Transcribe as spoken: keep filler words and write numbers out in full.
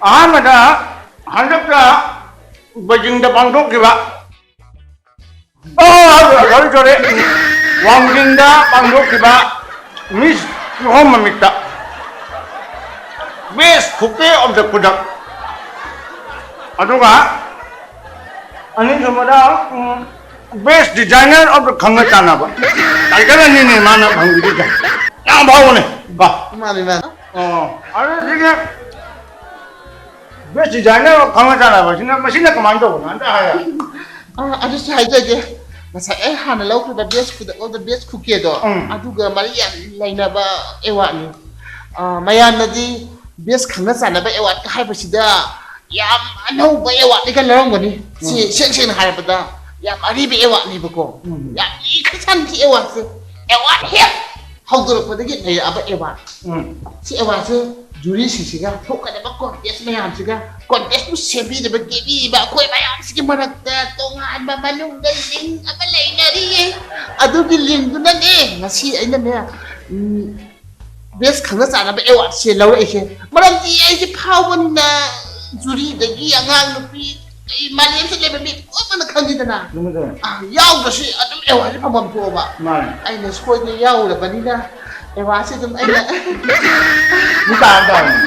ꯑꯍꯥꯟꯕꯗ ꯍꯟꯗꯛꯇ ꯕꯩꯖꯤꯡꯗ ꯄꯥꯡꯊꯣꯛꯈꯤꯕ, ꯑꯣ, ꯁꯣꯔꯤ, ꯁꯣꯔꯤ, ꯋꯥꯡꯖꯤꯡꯗ ꯄꯥꯡꯊꯣꯛꯈꯤꯕ ꯃꯤꯁ ꯀꯤꯍꯣꯝ ꯃꯃꯤꯠꯇ ꯕꯦꯁ ꯈꯨꯄꯦ ꯑꯣꯐ ꯗ ꯈꯨꯗꯛ, ꯑꯗꯨꯒ ꯑꯅꯤꯁꯨꯕꯗ ꯕꯦꯁ ꯗꯤꯖꯥꯏꯅꯔ ꯑꯣꯐ ꯗ ꯈꯪꯅ ꯆꯥꯟꯅꯕ꯫ ꯇꯥꯏꯇꯜ ꯑꯅꯤꯅꯦ ꯃꯥꯅ ꯐꯪꯈꯤꯗꯣꯏꯁꯦ꯫ ꯌꯥꯝ ꯐꯥꯎꯕꯅꯦ꯫ ꯕꯥ꯫ ꯃꯥꯅꯤ, ꯃꯥꯅꯤ꯫ ꯑꯣ, ꯑꯗꯨꯗꯒꯤ ꯕꯦꯁ ꯗꯤꯖꯥꯏꯅꯔ ꯈꯪꯅ ꯆꯥꯟꯅꯕꯁꯤꯅ, ꯃꯁꯤꯅ ꯀꯃꯥꯏꯅ ꯇꯧꯕꯅꯣ ꯑꯝꯇ ꯍꯥꯏꯔꯣ꯫ ꯑꯥ, ꯑꯗꯨꯁꯨ ꯍꯥꯏꯖꯒꯦ꯫ ꯉꯁꯥꯏ ꯑꯩ ꯍꯥꯟꯅ ꯂꯧꯈꯤꯕ ꯕꯦꯁ ꯈꯨꯗꯛ ꯑꯣꯐ ꯗ ꯕꯦꯁ ꯈꯨꯀꯦꯗꯣ, ꯎꯝ꯫ ꯑꯗꯨꯒ ꯃꯔꯤ ꯌꯥꯝ ꯂꯩꯅꯕ ꯑꯦꯋꯥꯔꯗꯅꯤ꯫ ꯑꯥ, ꯃꯌꯥꯝꯅꯗꯤ ꯕꯦꯁ ꯈꯪꯅ ꯆꯥꯟꯅꯕ ꯑꯦꯋꯥꯔꯗꯀ ꯍꯥꯏꯕꯁꯤꯗ ꯌꯥꯝ ꯑꯅꯧꯕ ꯑꯦꯋꯥꯔꯗꯅꯤꯒ ꯂꯧꯔꯝꯒꯅꯤ꯫ ꯁꯤ ꯎꯝ꯫ ꯏꯁꯦꯡ ꯁꯦꯡꯅ ꯍꯥꯏꯔꯕꯗ ꯌꯥꯝ ꯑꯔꯤꯕ ꯑꯦꯋꯥꯔꯗꯅꯦꯕꯀꯣ꯫ ꯎꯝ꯫ ꯌꯥꯝ ꯂꯤꯈ꯭ꯔꯖꯥꯠꯅꯤ ꯁꯤ ꯑꯦꯋꯥꯔꯗꯁꯦ꯫ ꯑꯦꯋꯥꯔꯗ ꯍꯦꯛ ꯍꯧꯗꯣꯔꯛꯄꯗꯒꯤ ꯂꯩꯔꯛꯑꯕ ꯑꯦꯋꯥꯔꯗ꯫ ꯎꯝ꯫ ꯁꯤ ꯑꯦꯋꯥꯔꯗꯁꯦ ꯖꯨꯔꯤꯁꯤꯡꯁꯤꯒ ꯊꯣꯛꯀꯗꯕ ꯀꯣꯟꯇꯦꯁ ꯃꯌꯥꯝꯁꯤꯒ, ꯀꯣꯟꯇꯦꯁꯄꯨ ꯁꯦꯝꯕꯤꯔꯤꯕ ꯀꯦꯕꯤꯔꯤꯕ ꯑꯩꯈꯣꯏ ꯃꯌꯥꯝꯁꯤꯒꯤ ꯃꯔꯛꯇ ꯇꯣꯉꯥꯟꯕ ꯃꯅꯨꯡꯗ ꯂꯤꯡ ꯑꯃ ꯂꯩꯅꯔꯤꯌꯦ꯫ ꯑꯗꯨꯒꯤ ꯂꯤꯡꯗꯨꯅꯅꯦ ꯉꯁꯤ ꯑꯩꯅꯅꯦ, ꯎꯝ, ꯕꯦꯁ ꯈꯪꯅ ꯆꯥꯟꯅꯕ ꯑꯦꯋꯥꯔꯗꯁꯦ ꯂꯧꯔꯛꯏꯁꯦ꯫ ꯃꯔꯝꯗꯤ ꯑꯩꯁꯦ ꯐꯥꯎꯕꯅꯤꯅ ꯖꯨꯔꯤꯗꯒꯤ ꯑꯉꯥꯡ ꯅꯨꯄꯤ, ꯑꯩ ꯃꯥꯂꯦꯝꯁꯤꯗ ꯂꯩꯕ ꯃꯤ ꯄꯨꯝꯅꯃꯛꯅ ꯈꯪꯉꯤꯗꯅ꯫ ꯆꯨꯝꯃꯦ, ꯆꯨꯝꯃꯦ꯫ ꯑꯥ, ꯌꯥꯎꯗ꯭ꯔꯁꯨ ꯑꯗꯨꯝ ꯑꯦꯋꯥꯔꯗꯁꯦ ꯐꯪꯐꯝ ꯊꯣꯛꯑꯕ꯫ ꯃꯥꯅꯦ꯫ ꯑꯩꯅ ꯁꯣꯏꯗꯅ ꯌꯥꯎꯔꯕꯅꯤꯅ ꯑꯦꯋꯥꯔꯗꯁꯦ ꯑꯗꯨꯝ ꯑꯩꯅ ꯃꯤ ꯇꯥꯔ ꯇꯥꯔꯅꯤ꯫